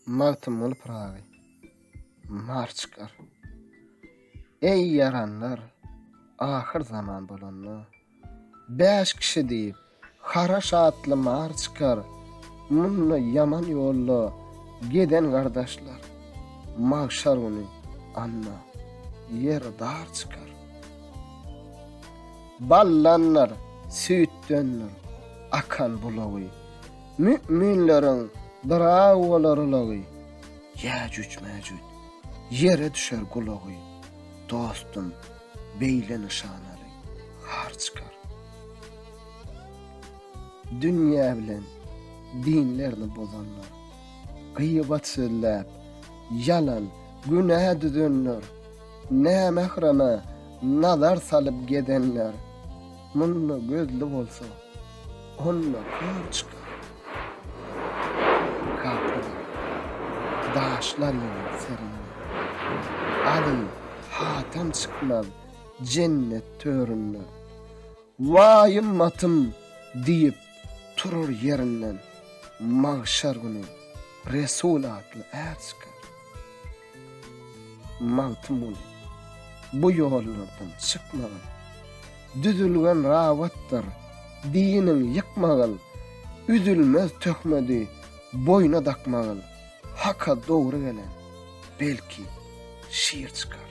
Magtymguly Pyragy, Mar çykar. Eý ýaranlar, ahyr zaman bolanda, Bäş kişi diýip, haraş atly mar çykar, Munda ýaman ýolda gezen gardaşlar, Magşar güni anna ýer dar çykar. Baldandyr, süýtdendir akan bulagy, Müminleriň gyraw bolar ulagy, Ýäjüç-mäjüç ýere düşer gulagy, Dostum, beýle nyşanaly har çykar. Dünýä bilen dinlerini bozanlar, Gybat sözläp, ýalan, günä düzenler, Nämähreme nazar salyp gezenler, Munda gözli bolsa, onda kör çykar. Kapyrlar daşlar ýeňer serinden. Aly Hatam çykmaz jennet töründe. Waý ymmatym diýip turur ýerinden. Magşar güni Resul atly är çykar. Magtymguly, bu ýollardan çykmagyl. Düzülgen rabatdyr, diniň ýykmagyl, Üzülmez töhmedi boýna dakmagyl, Haka dogry gelen, belki, şir çykar.